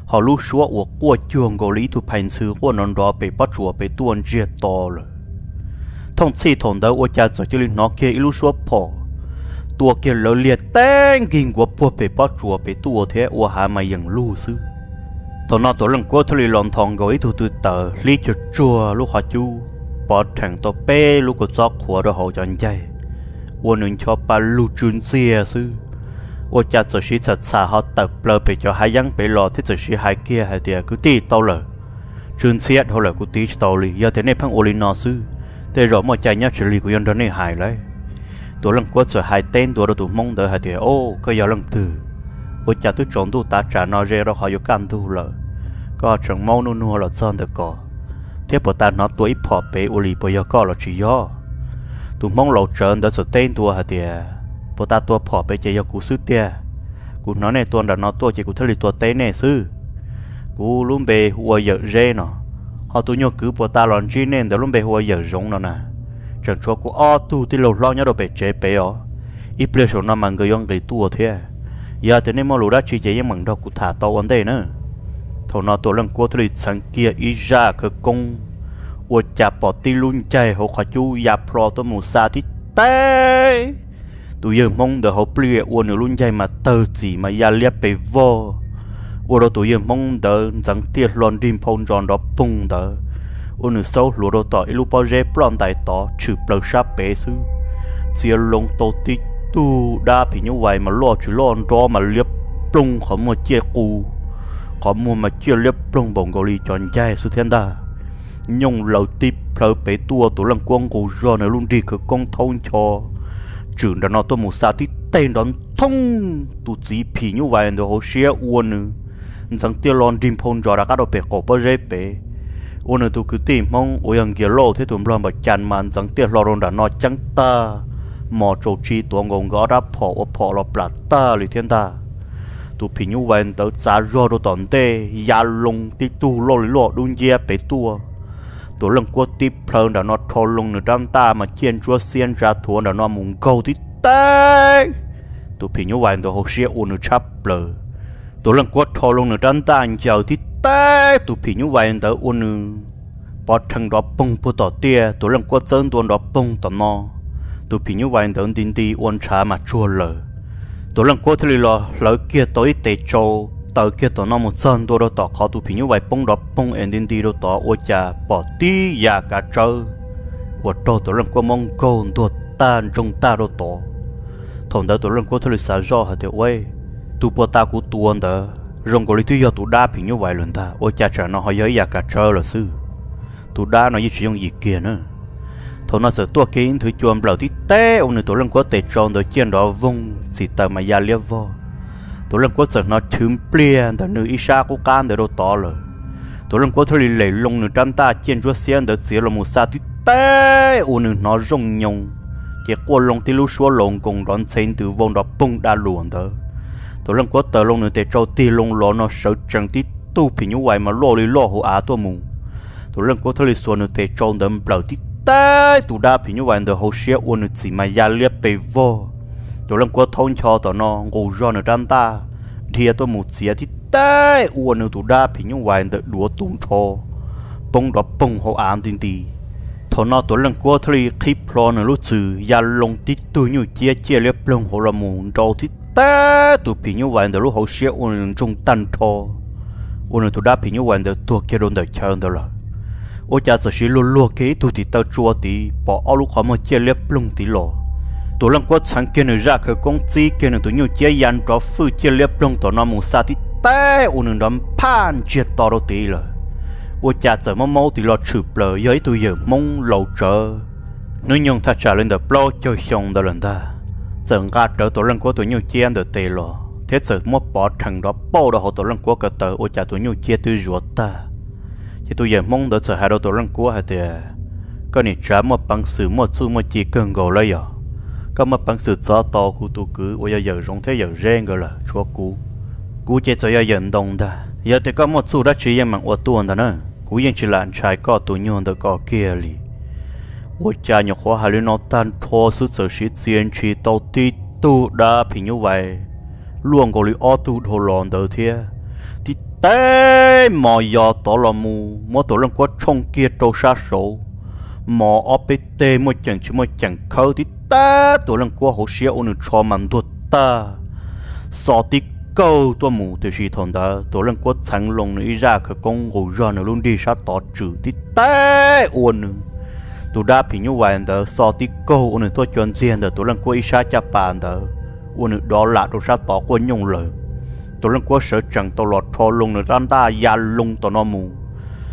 ho lub suab uas quaj cuag nkaus li ib tug phais ntxhw quaj nrov nrov pem pob tsuas pem tuaj ntsiag to lawm. Thooj txhij thaum ntawd ua cas txawm cia li hnov kiag ib lub suab phom tua kiag lawv liag teb nkig nkuav puag pem pob tsuas pem tuaj thiab ua hav mas yeem lug xwb. Thaum no tus leej kuab thiaj li los nthos nkaus ib tug tw taws hlib cuag tsuag lub qhov cub, pov rhees tau peb lub kua txob qhuav rau hauv cov ncaig, ua nws ncho pa lug tsw ntxiag xwb. Ua cas txawm siv txham txham ho tawm plaws pem cov hav yeeb pem los thiab txawm siv hais kiag hais tias, Kwv tij, tau lawm, tsw ntxhiab dhau lawm, kuv tiv tsis tau li. Yog tias nej pheej ua li no xwb, tej zaum muaj cai nyob tsis lig kuv yuav nrog nej hais lauj. Tus leej kuab txawm hais teb ntua rau tus hmoob ntawd hais tias, Au, koj yog leej twg? Ua cas twb tsaus ntuj tav tsam no ze rau qhov yuav kaj ntug lawm, koj tseem maub nuj nuag los txog ntawm ko, thiab puas tas hnov tua ib phom pem ua li, puas yog koj los tsis yog? Tus hmoob laus tsawv ntawd txawm teb ntua hais tias, Puas tas tua phom pem ces yog kuv xwb tiag. Kuv hnov nej tua nram no tuaj ces kuv thiaj li tua teb nej xwb. Kuv lub npe hu ua Yawm Zeb no, ho tus nyuag kwv puas tas los ntsib nej ntawd lub npe hu ua Yawm Zoov no na. Tseem tshuav kuv ob tug tij laug hlob nyob rau pem tsev pem os. Ib pliag saum no mas nkawd yuav nqis tuaj thiab. Yog tias nej muaj lus dab tsi ces yeej meem nrog kuv tham tau ua ntej na. Thaum no tus leej kuab thiaj li txheev kiag ib zaj khawv koob, ua cas pom tib lub ncaig hauv qhov cub ya plho tuaj mus xa tib teg tus yawg hmoob ntawd hauv pliaj, ua nws lub ncaig mas tawg txim mas ya liab pes vog, ua rau tus yawg hmoob ntawd ntxeev tiaj hlo nrig nphau ntsos nrov poog ntawd, ua nws xaub hluas rau tom ib lub pob zeb ploj ntais tod tshwm plaws sab pem xwb. Txia loo tau tib tug dab phim nyuj vais mas loj tsis loj nrov mas liab ploog, qhov muag ciaj qus, qhov muag mas ciaj liab ploog npaum nkaus li cov ncaig xwb thiab ntag. Nyooj laws tib plhaw pem tuaj, tus leej kuab nqus zog nws lub nrig khawv koob thaub ncho tswm nram no tuaj mus xa tib teg nrov nthoob tus txiv phim nyuj vais ntawd hauv siab, ua nws ntxeev tiaj lo nrig nphau ntsos rov qab rau pem qaum pob zeb pem. Ua nws tus kwv tij hmoob uas yog Nkias Lauj thiab tus nplog Npam Cas mas ntxeev tiaj hlo rau nram no ceeb tag, mos tsaus tsi tuav nkaus nkawd ob rab phom ua phom los plam tag li thiab ntag. Tus phim nyuj vais ntawd txav zog rau tom ntej ya loo tib tug loj li loj dub nciab pem tuaj. Tus leej kuab tib plhaw nram no rho loo nws rab ntaj mas ciaj ntsuab xiab ntsa thuav nram no mus nkaug tib teg tus phim nyuj vais ntawd hauv siab, ua nws tshab plaws. Tus leej kuab rho loo nws rab ntaj ncaws tib teg tus phim nyuj vais ntawd, ua nws pov rhees nrov poog puag tom tiaj. Tus leej kuab txawb ntua nrov poog tom no, tus phim nyuj vais ntawd nti nti ua ntshav mas tsuag lawm. Tuam Leej Kuab thiaj li los hlawv kiag tau ib tes tsau, taws kiag tom no mus txog ntua rau tom qhov tus phim nyuj vais poob nrov poog es nti nti rau tod, ua cas pom tib yam kav tsawb uas raug Tuam Leej Kuab muab nkaug ntuag tag ntsoog tag rau tod. Thaum ntawd Tuam Leej Kuab thiaj li xav zoj hais tias, Ua, tus puag ta kuv tua ntawd zoo nkaus li twb yog tus dab phim nyuj vais lawm ntag, ua cas tsam no ho yog ib yam kav tsawb lawm xwb. Tus dab no yeej tsis yooj yim kiag na. Thaum no txawm tuaj kiag ib nthwv cua nplawm tib teb ua nws Tuam Leej Kuab tes tsau ntawd ciaj nrov voog, txim taws mas ya liab vog. Tuam Leej Kuab txawm hnov chwv npliag ntawm nws ib sab qub qab ntawd rau tod lawm. Tuam Leej Kuab thiaj li lem loo nws rab ntaj ciaj ntsuab xiab ntawd txiav los mus xa tib teb ua nws hnov zooj nyoo, ces quaj loo tib lub suab laus nkoos nrov ntxhe ntws vau nrov poog da luam ntawd. Tuam Leej Kuab taws loo nws tes tsau tig loo los no sawv tsees tib tug phim nyuj vais mas loj li loj hauv av tuaj mus. Tuam Leej Kuab thiaj li xuas nws tes tsau ntawd nplawm tib teb tus dab phim nyuj vais ntawd hauv siab ua nws txim mas ya liab pes vog. Tuam Leej Kuab thaub ncho tom no nqus zog nws rab ntaj dhia tuaj mus txiav tib teb ua nws tus dab phim nyuj vais ntawd duav tu nrho, poob nrov poog hauv av nti nti. Thaum no Tuam Leej Kuab thiaj li qhib plho nws lub txwm ya loo tib tug nyuj ciab ciaj liab ploog hauv los mus nrau tib teb tus phim nyuj vais ntawd lub hauv siab ua nws ntsoog tag nrho, ua nws tus dab phim nyuj vais ntawd tuag kiag rau ntawm chaw ntawd lawm. Ua cas txawm siv luag luag kiag ib tug tim taw tsua tid pom ob lub qhov muag ciaj liab ploog tid los. Tuam Leej Kuab txheev kiag nws zaj khawv koob txib kiag nws tus nyuj ciab ya nrov fwj ciaj liab ploog tom no mus xa tib teb ua nws nrov phaj ntsiag to rau tid lawm. Ua cas txawm mob maub tid los tshwm plaws yog ib tug yawm Hmoob laus tsawv, hnub nyoog thaj tsam li ntawm plaub caug xyoo ntawd lawm ntag, txawm nqa rawv Tuam Leej Kuab tus nyuj ciab ntawm tes los thiab txawm muab pov rhees nrov pauj rau hauv Tuam Leej Kuab ko taw, ua cas tus nyuj ciab twb zuav tag. Ces tus yawm Hmoob ntawd txawm hais rau Tuam Leej Kuab hais tias, Koj niam tsav muaj peev xwm muaj txuj muaj ci kawg nkaus lawm yog? Koj muaj peev xwm txov tau kuv tus kwv uas yog yawm Zoov thiab yawm Zeb nkawd lawm, tshuav kuv. Kuv ces txawm yog yawm Ntoo ntag. Yog tias koj muaj txuj dab tsi yeej meem ua tuaj ntag na, kuv yeej tsis lam ntshai koj tus nyuag ntawd ko kiag li. Ua cas nyuam qhuav hais li no tag nrho xwb txawm siv txia ntshis tau tib tug dab phim nyuj vais luaj nkaus li ob tug dhau los ntawd thiab, tib teb mos yos tod los mus muab Tuam Leej Kuab tshooj kiag rau sab saud. Mos ob peb teg muaj ceem tsis muaj ceem khawb tib teb Tuam Leej Kuab hauv siab ua nws tsho mas ntuag tag, xo tib kaug tuaj mus. Tiam sis thaum ntawd Tuam Leej Kuab txheev loo nws ib zaj khawv koob nqus zog nws lub nrig sab tod tswm tib teb ua nws tus dab phim nyuj vais ntawd xo tib kaug ua nws tuaj cua ntxiag ntawm Tuam Leej Kuab ib sab caj pas ntawd, ua nws dov lam rau sab tod quaj nyooj lawm. Tuam Leej Kuab sawv tsees tau los rho loo nws rab ntaj ya loo tom no mus.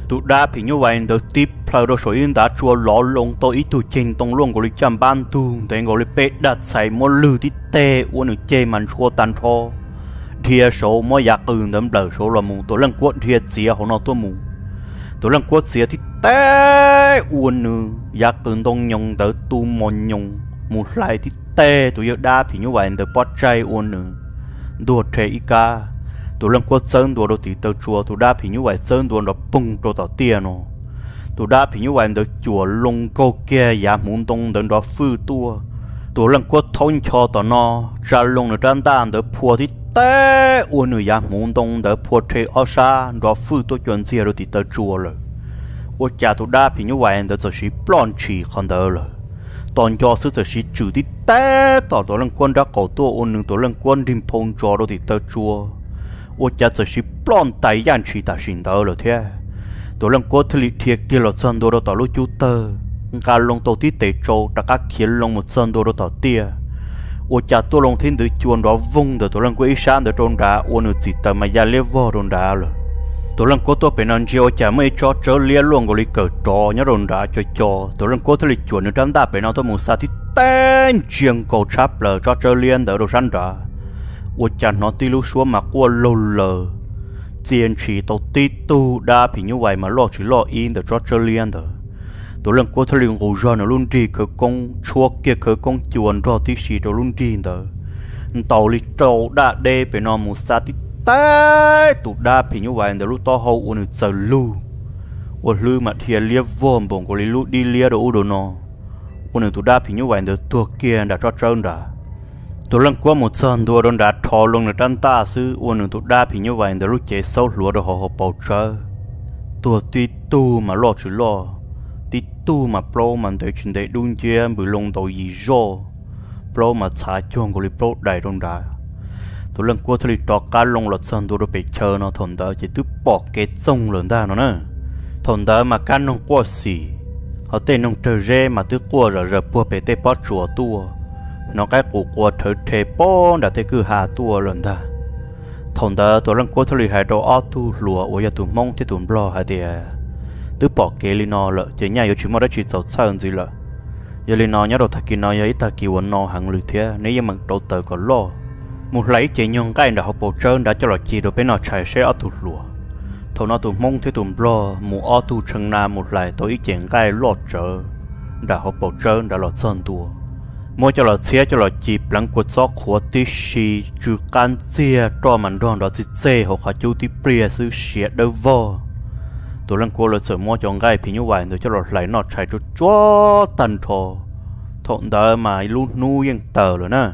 Tus dab phim nyuj vais ntawd tib plhaw rau saum ib ntav tsua lov loo tau ib tug ceg ntoo luaj nkaus li caj npab ntug ntev nkaus li peb daj txhais muab lwg tib teg ua nws ceg mas ntshua tag nrho. Dhia saud muab yav qws ntawd nplawm saud los mus, Tuam Leej Kuab dhia txiav hauv no tuaj mus. Tuam Leej Kuab txiav tib teb ua nws yav qws ntoo nyoos ntawd tu mos nyoos mus hlais tib teg tus yawg dab phim nyuj vais ntawd pob tsaig ua nws ntuag rhe ib kab. Tuam Leej Kuab txawb ntua rau tim taw tsua, tus dab phim nyuj vais txawb ntua nrov poog rau tom tiaj no. Tus dab phim nyuj vais ntawd cuam loo nkaug kiag yav hmuv ntoo ntawd nrov fwj tuaj. Tuam Leej Kuab thaub ncho tom no, tsa loo nws rab ntaj ntawd phua tib teb ua nws yav hmuv ntoo ntawd phua rhe ob sab nrov fwj tuaj cua ntxiag rau tim taw tsua lawm. Ua cas tus dab phim nyuj vais ntawd txawm siv ploj ntshis qhov ntawd lawm. Tos nco xwb txawm siv tswm tib teb tom Tuam Leej Kuab nrab qaum tuaj ua nws Tuam Leej Kuab nrig nphau ntsos rau tim taw tsua. Ua cas txawm siv ploj ntais yaj ntshis tam sim ntawd lawm thiab. Tuam Leej Kuab thiaj li dhia kiag los txog ntua rau tom lub cub tawg, nqa loo tau tib tes tsau rov qab khiav loo mus txog ntua rau tom tiaj. Ua cas tuaj loo thiab ntws cua nrov voog ntawm Tuam Leej Kuab ib sab ntawd rau nrad ua nws txim taws mas ya liab vog rau nrad lawm. Tuam Leej Kuab tuaj pem no ntsia ua cas muaj ib tsob tsawb liab luaj nkaus li kawm rov nyob rau nrad co co. Tuam Leej Kuab thiaj li cuam nws rab ntaj pem no tuaj mus xa tib teb ntsia nkaus tshab plaws tsob tsawb liab ntawd rau sab nrad. Ua cas hnov tib lub suab mas quaj laug laws, txia ntshis tau tib tug dab phim nyuj vais mas loj tsis loj ib ntawm tsob tsawb liab ntawd. Tuam Leej Kuab thiaj li nqus zog nws lub nrig khawv koob tshuab kiag khawv koob cua nrog tib si rau lub nrig ntawd, ntaus li rau daj deb pem no mus xa tib teb tus dab phim nyuj vais ntawd lub taub hau ua nws txaws lug, ua hlwb mas dhia liab vog npaum nkaus li lub dib liab rau ub rau no, ua nws tus dab phim nyuj vais ntawd tuag kiag nram tsob tsawb nrad. Tuam Leej Kuab mus txog ntua rau nrad rho loo nws rab ntaj xwb ua nws tus dab phim nyuj vais ntawd lub cev xaub hluav rau hauv hauv paus tsawb. Tuag tib tug mas loj tsis loj, tib tug mas plaub mas ntev tsis ntev dub nciab npws loo ntaus yim zoj, plaub mas txhav cuag nkaus li plaub dais rau nrad. Tus Leej Kuab thiaj li rov qab loo los txog ntua rau pem chaw no, thaum ntawd ces twb pom kev txoog lawm ntag no na. Thaum ntawd mas kab noog quaj xim, ho tej noog rawg zeb mas twb quaj zom zaws puag pem tej pob tsuas tuaj, hnov qaib qus qua rhawv rhe pem nram tej kwj ha tuaj lawm ntag. Thaum ntawd Tuam Leej Kuab thiaj li hais rau ob tug hluas uas yog tus Hmoob thiab tus Nplog hais tias, twb pom kev li no lawm ces nyaj yuav tsis muaj dab tsi txaus txhawj ntxiv lawm. Yog li no nyob rau tag kis no yog ib tag kis uas no heev li thiab, neb yeej meem rauv taws kom loj, mus hlais ib ce nyuag nqaij nram hauv paus tsawb nrad coj los ci rau peb noj tshais seb ob tug hluas. Thaum no tus Hmoob thiab tus Nplog mus ob tug tshee na mus hlais tau ib ce nqaij loj tsawv nram hauv paus tsawb nrad los txog ntua, muab coj los txhiab coj los ci pleev kua txob qhuav tib si, tsw qab ntxiag, roj mas nrog nrov txij txej hauv qhov cub tib pliag xwb siav dawb vog. Tus Leej Kuab lawv txawm muab cov nqaij phim nyuj vais ntawd coj los hlais noj tshais tsuag tsuag tag nrho. Thaum ntawd mas lub hnub yeej tawm lawm na,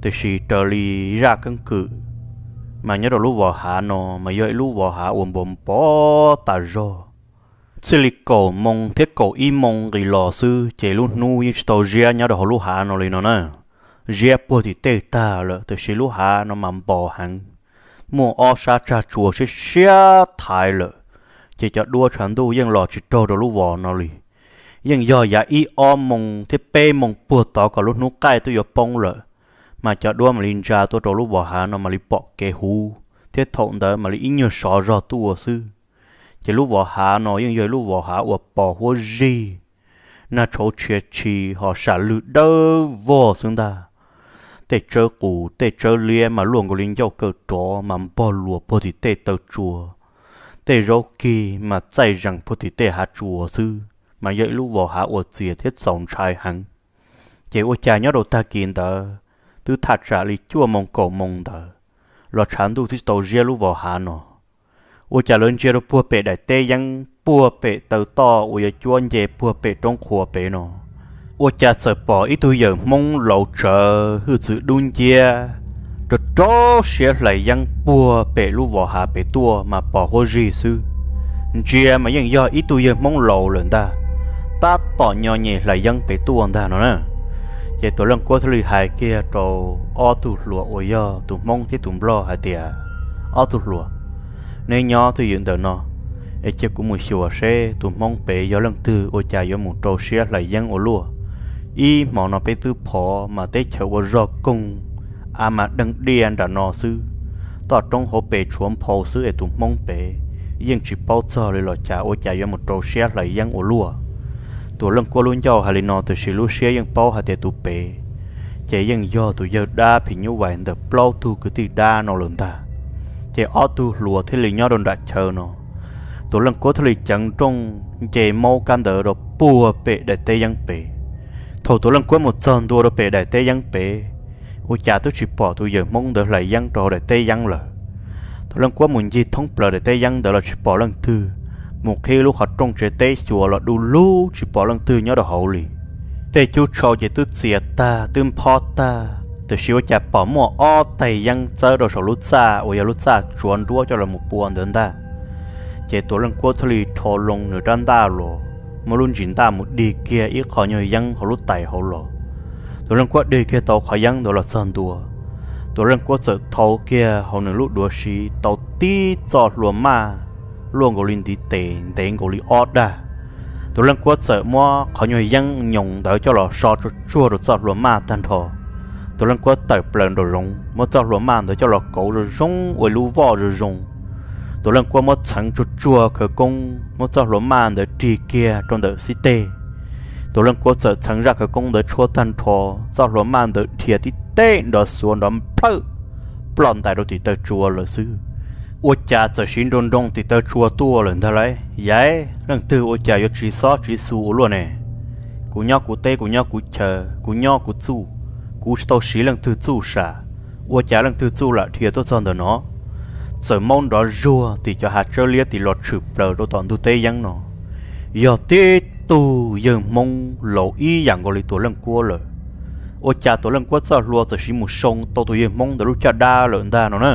tiam sis raws li zaj keeb kwm mas nyob rau lub vos hav no mas yog ib lub vos hav uas npos npov tas zog. Txij li kaum moos thiab kaum ib moos nqis los xwb ces lub hnub yeej tsis tau ziab nyob rau hauv lub hav no li no na. Ziab puag tim tej tag lawm, tiam sis lub hav no mas npos heev, muaj ob sab tsag tsua siab siab thaiv lawm, ces cov duab tshav ntuj yeej los tsis raug rau lub vos no li. Yeej yog yav ib ob moos thiab peb moos puag tod kom lub hnub qaij twb yuav poob lawm, mas cov duab mam li ntsa tuaj rau lub vos hav no mam li pom kev huv thiab thaum ntawd mam li ib nyuag sov zog tuaj xwb. Ces lub vos hav no yeej yog ib lub vos hav uas pos huab zig, nag tshauv tshia tshis ho sam lwg dawb vog xwb ntag. Tej tsawb qus tej tsawb liab mas luaj nkaus li ncauj kawm rov mas npog luas puag tim tej taw tsua, tej zaub kig mas txaij zees puag tim tej hav tsua xwb, mas yog ib lub vos hav uas txias thiab txaus ntshai heev. Ces ua cas nyob rau tag kis ntawd twb thaj tsam li cuaj moos kaum moos ntawd los tshav ntuj twb tsis tau ziab lub vos hav no. Ua cas lawv ntsia rau puag pem daim teb yeeb puag pem taw toj uas yuav cuab nce puag pem roob qhuav pem no, ua cas txawm pom ib tug yawm Hmoob laus tsawv hwj txwv dub nciab rau rau siab hlais yeeb puag pem lub vos hav pem tuaj mas pos huab zig xwb. Ntsia mas yeej yog ib tug yawg Hmoob laus lawm ntag, tab tom nyo nyem hlais yeeb pem tuaj ntag no na. Ces Tuam Leej Kuab thiaj li hais kiag rau ob tug hluas uas yog tus Hmoob thiab tus Nplog hais tias, ob tug hluas, neb nyob twj ywm ntawm no es cia kuv mus xyuas seb tus Hmoob pem yog leej twg ua cas yuav mus rau siab hlais yeeb ua luaj. Ib hmo no peb twb phov mas teb chaws ua zog koog, av mas deeg diaj nram no xwb, toj roob hauv pes tshuav nphau xwb es tus Hmoob pem yeej tsis paub txog li los cas ua cas yuav mus rau siab hlais yeeb ua luaj. Tuam Leej Kuab lub ncauj hais li no tiam sis lub siab yeej paub hais tias tus pem ces yeej yog tus yawg dab phim nyuj vais ntawm plaub tug kwv tij dab no lawm ntag. Ces ob tug hluas thiaj li nyob rau nram chaw no, Tuam Leej Kuab thiaj li ceev nrooj nce maub kab ntawd rau puag pem daim teb yeeb pem. Thaum Tuam Leej Kuab mus txog ntua rau pem daim teb yeeb pem, ua cas twb tsis pom tus yawg Hmoob ntawd hlais yeeb rau hauv daim teb yeeb lawm. Tuam Leej Kuab mus ncig thoob plaws daim teb yeeb ntawd los tsis pom leej twg, mus qhib lub qhov rooj tsev teb xyuas los du lug tsis pom leej twg nyob rau hauv li. Tej cub tshau ces twb txias tag twb nphob tag, tiam sis ua cas pom muaj ob tais yeeb txawb rau saum lub txaj uas yog lub txaj tsuav nruab coj los mus pua ntawd ntag. Ces Tuam Leej Kuab thiaj li rho loo nws rab ntaj los, muab lub ntsis ntaj mus dig kiag ib qho nyuag yeeb hauv lub tais hauv los. Tuam Leej Kuab dig kiag tau qhov yeeb ntawd los txog ntua, Tuam Leej Kuab txawm thau kiag hauv nws lub duav siv tau tib txoj hlua maj luaj nkaus li ntiv tes ntev nkaus li ob dag. Tuam Leej Kuab txawm muab qhov nyuag yeeb nyoos ntawd coj los so tsuag tsuag rau txoj hlua maj tag nrho. Tuam Leej Kuab tawm plaws nraum zoov muab txoj hlua maj ntawd coj los kauv zoo zoo ua ib lub voj zoo zoo. Tuam Leej Kuab muab txheev tsuag tsuag khawv koob muab txoj hlua maj ntawd rig kiag rau ntawm xib teg. Tuam Leej Kuab txawm txheev zaj khawv koob ntawd tshuab tag nrho, txoj hlua maj ntawd dhia tib teg nrov xuav nrov nplawj ploj ntais rau tim taw tsua lawm xwb. Ua cas txawm siv nroo nroo tim taw tsua tuaj lawm ntag lauj. Yaiv, leej twg ua cas yuav tsiv xob tsiv xu ua luaj ne? Kuv nyob kuv teb kuv nyob kuv chaw, kuv nyob kuv txuj, kuv tsis tau siv leej twg txuj sam, ua cas leej twg txuj lam dhia tuaj txog ntawm no? Txawm maub nrov zuag tim cov hav tsawb liab tim los tshwm plaws rau tom ntug teb yeeb no. Yog tib tug yawg Hmoob laus ib yam nkaus li Tuam Leej Kuab lawm. Ua cas Tuam Leej Kuab txoj hlua txawm siv mus soo tau tus yawg Hmoob ntawd lub caj dab lawm ntag no na?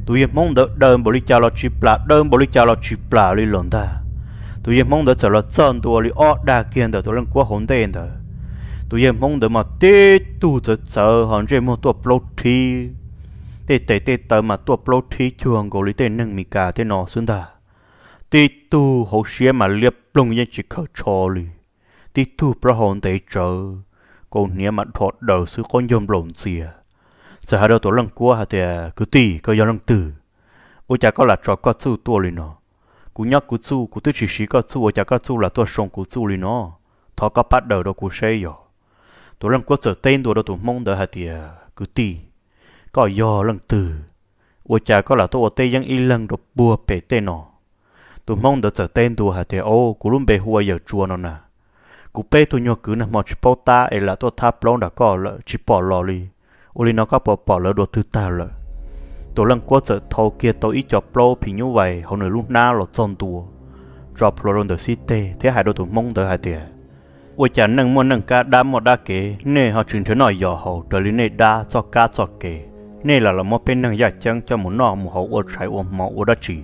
Tus yawg Hmoob ntawd daws npaum li cas los tsis plam, daws npaum li cas los tsis plam li los ntag. Tus yawg Hmoob ntawd txawm los txog ntua li ob dag kiag ntawm Tuam Leej Kuab hauv ntej ntawd. Tus yawg Hmoob ntawd mas tib tug txawv txawv ho ntsej muag tuaj plaub rhib, Tej tes tej taw mas tuaj plaub thib cuag nkaus li tej neeg Mis Kas tej no xwb ntag. Tib tug hauv siab mas liab ploog yeej tsis khaws tsho li. Tib tug plaub hau ntev tsawv, kaus hniav mas dhos daws xwb, qaub ncaug nplaum ntxias. Txawm hais rau Tuam Leej Kuab hais tias, Kwv tij, koj yog leej twg? Ua cas koj lam tso koj txuj tuaj li no? Kuv nyob kuv txuj, kuv twb tsis siv koj txuj, ua cas koj txuj lam tuaj soo kuv txuj li no? Thov koj pab daws rau kuv saib yog. Tuam Leej Kuab txawm teb ntua rau tus Hmoob ntawd hais tias, Kwv tij, koj yog leej twg? Ua cas koj lam tuaj ua teb yeeb ib leeg rau puag pem tej no? Tus Hmoob ntawd txawm teb ntua hais tias, Au, kuv lub npe hu ua Yawm Tsua no na. Kuv peb tug nyuag kwv nag hmo tsis paub tab es lam tuaj thab plaub nram koj lawm tsis pom los li. Ua li no koj puas pom lawv dua twg tag lawm? Tuam Leej Kuab txawm thau kiag tau ib co plaub phim nyuj vais hauv nws lub hnab los txog ntua, tso plhuav rau ntawm xib teg thiab hais rau tus Hmoob ntawd hais tias, Ua cas neej muaj neej kab, dab muaj dab kev, nej ho tsis nrhiav noj yos haus raws li nej dab txoj kab txoj kev? Nej lam los muab peb neeg yaj ceeb coj mus noj mus haus ua tshais ua hmo ua dab tsi?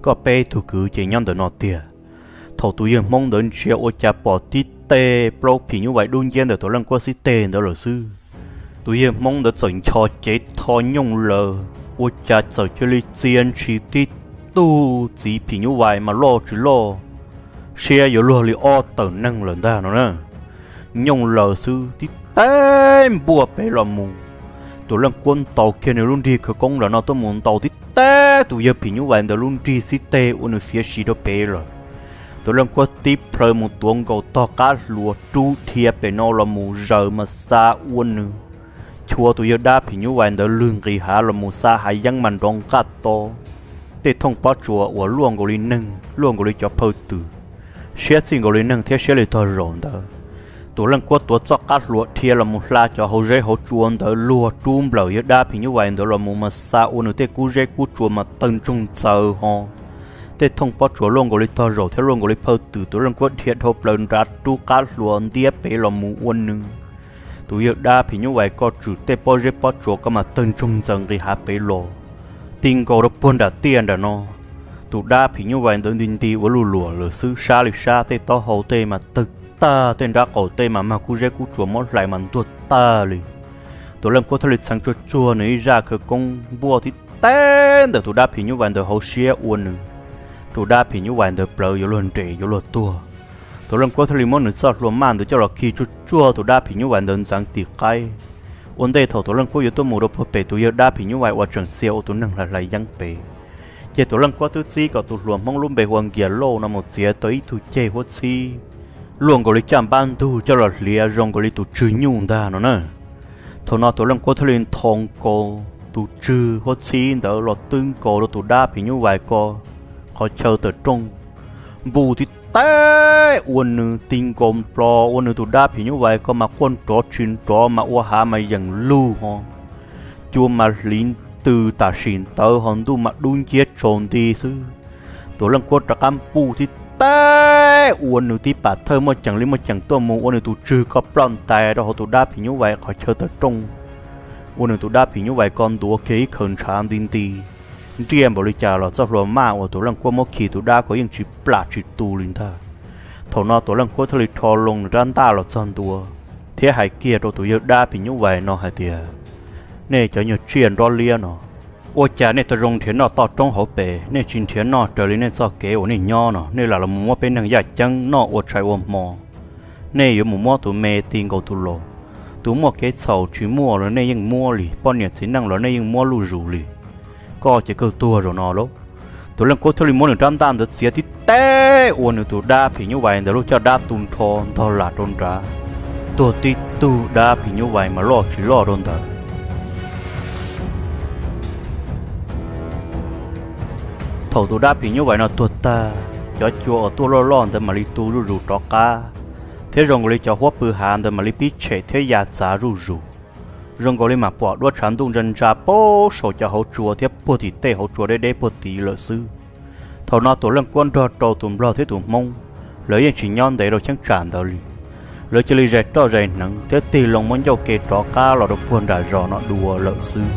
Koj peb tug kwv ces nyob ntawm no tiag. Thaum tus yawg Hmoob ntawd ntsia ua cas pom tib teg plaub phim nyuj vais dub nciab ntawm Tuam Leej Kuab xib teg ntawd lawm xwb. Tus yawg Hmoob ntawd txawm ncho cev tho nyooj laws, ua cas txawm cia li txia ntshis tib tug txiv phim nyuj vais mas loj tsis loj, siab yuav luag li ob tawm neeg lawm ntag no na. Nyooj laws xwb tib teg npuaj pem los mus. Tuam Leej Kuab ntaus kiag nws lub nrig khawv koob nram no tuaj mus ntaus tib teg tus yawg phim nyuj vais ntawd lub nrig xib teg ua nws fiav si rau pem lawm. Tuam Leej Kuab tib plhaw mus tuav nkaus tog qab hlua rub dhia pem no los mus zaws mas xa ua nws, chua tus yawg dab phim nyuj vais ntawd lwg nqis hav los mus xa hav yeeb mas nrov nqaj to. Tej thooj pob tsuas uas luaj nkaus li neeg, luaj nkaus li cov phaw twm, siab txij nkaus li neeg thiab siab li tog zaum ntawd. Tuam Leej Kuab tuav txoj qab hlua dhia los mus hla cov hauv zeb hauv tsua ntawd luag rub nplawm yawg dab phim nyuj vais ntawd los mus mas xa ua nws tej kub zeb kub tsua mas tawg ntsoog ntxaws ho. Tej thooj pob tsuas luaj nkaus li tog zaum thiab luaj nkaus li phaw twm, Tuam Leej Kuab dhia dhau plaws nrad rub qab hlua ntiab pem los mus ua nws. Tus yawg dab phim nyuj vais ko tswm tej pob zeb pob tsuas ko mas tawg ntsoog ntxaws nqis hav pem los, ti nkaus rau puag nram tiaj nram no. Tus dab phim nyuj vais ntawd nti nti ua luj luam lawm xwb, sab li sab, tej taub hau tej mas tawg tag, tej nrab qaum tej mas mag kub zeb kub tsua muab hlais mas ntuag tag li. Tuam Leej Kuab thiaj li txheev tsuag tsuag nws ib zaj khawv koob npuaj tib teg ntawm tus dab phim nyuj vais ntawd hauv siab ua nws. Tus dab phim nyuj vais ntawd plawv yuav luag nres yuav luag tuag. Tuam Leej Kuab thiaj li muab nws txoj hlua maj ntawd coj los khi tsuag tsuag tus dab phim nyuj vais ntawd ntxeev tim qaib. Ua ntej thaum Tuam Leej Kuab yuav tuaj mus rau puag pem tus yawg dab phim nyuj vais uas tseem txia ua tus neeg hlais hlais yeeb pem, ces Tuam Leej Kuab twb txib kom tus hluas Hmoob lub npe hu ua Nkias Lauj no mus txiav tau ib tug ceg huab txhib luaj nkaus li caj npab ntug coj los hliav zoo nkaus li tus tswg nyuj ntag no na. Thaum no Tuam Leej Kuab thiaj li nthos nkaus tus tswg huab txhib ntawd los twb nkaus rau tus dab phim nyuj vais ko qhov chaw tawm rooj, npuj tib teg ua nws ti nkaus nplo, ua nws tus dab phim nyuj vais ko mas quaj nrov tsis nrov mas ua hav mas yeem lug ho, cua mas hliv tws tam sim ntawd ho ntuj mas dub nciab tsaus nti xwb. Tuam Leej Kuab rov qab npuj tib teg ua nws tib pam thawj muaj ceem li muaj ceem tuaj mus ua nws tus tswg ko ploj ntais rau hauv tus dab phim nyuj vais qhov chaw tawm rooj, ua nws tus dab phim nyuj vais ko ntuav kiag ib khaws ntshav nti nti. Nriaj npaum li cas los txoj hlua maj uas Tuam Leej Kuab muab khi tus dab ko yeej tsis plam tsis tu li ntag. Thaum no Tuam Leej Kuab thiaj li rho loo nws rab ntaj los txog ntua, thiab hais kiag rau tus yawg dab phim nyuj vais no hais tias, Nej cov nyuag tsiaj nrob liab no, ua cas nej tau zoo nrhiav noj toj roob hauv pes, nej tsis nrhiav noj raws li nej txoj kev uas nej nyob no, nej lam los mus muab peb neeg yaj ceeb noj ua tshais ua hmo? Nej yuav mus muab tus me ti nkaus tus laus. Tus muaj kev txhaum tsis muaj los nej yeej muab li, poj niam txiv neej los nej yeej muab luj zus li. Koj ces kawg tuag zaum no lauj. Tuam Leej Kuab thiaj li muab nws rab ntaj ntawd txiav tib teg ua nws tus dab phim nyuj vais ntawd lub caj dab tu nrho ntog lam rau nrad, tuag tib tug dab phim nyuj vais mas loj tsis loj rau ntawd. Thaum tus dab phim nyuj vais no tuag tag, cov cua uas tuaj loj loj ntawd mam li tu zuj zus rov qab, thiab zoo nkaus li cov huab pw hav ntawd mam li pib tshem thiab ya txav zuj zus. Zoo nkaus li mam pom duab tshav ntuj ntsa ntsa puag saum cov hauv tsua thiab puag tim tej hauv tsua deb deb puag tid lawm xwb. Thaum no Tuam Leej Kuab nrog rau tus Nplog thiab tus Hmoob, lawv yeej tsis nyob ntev rau cheeb tsam ntawd li. Lawv cia li zais roj zais hneev thiab tig loo muab ncauj ke rov qab los rau puag nram zos no dua lawm xwb.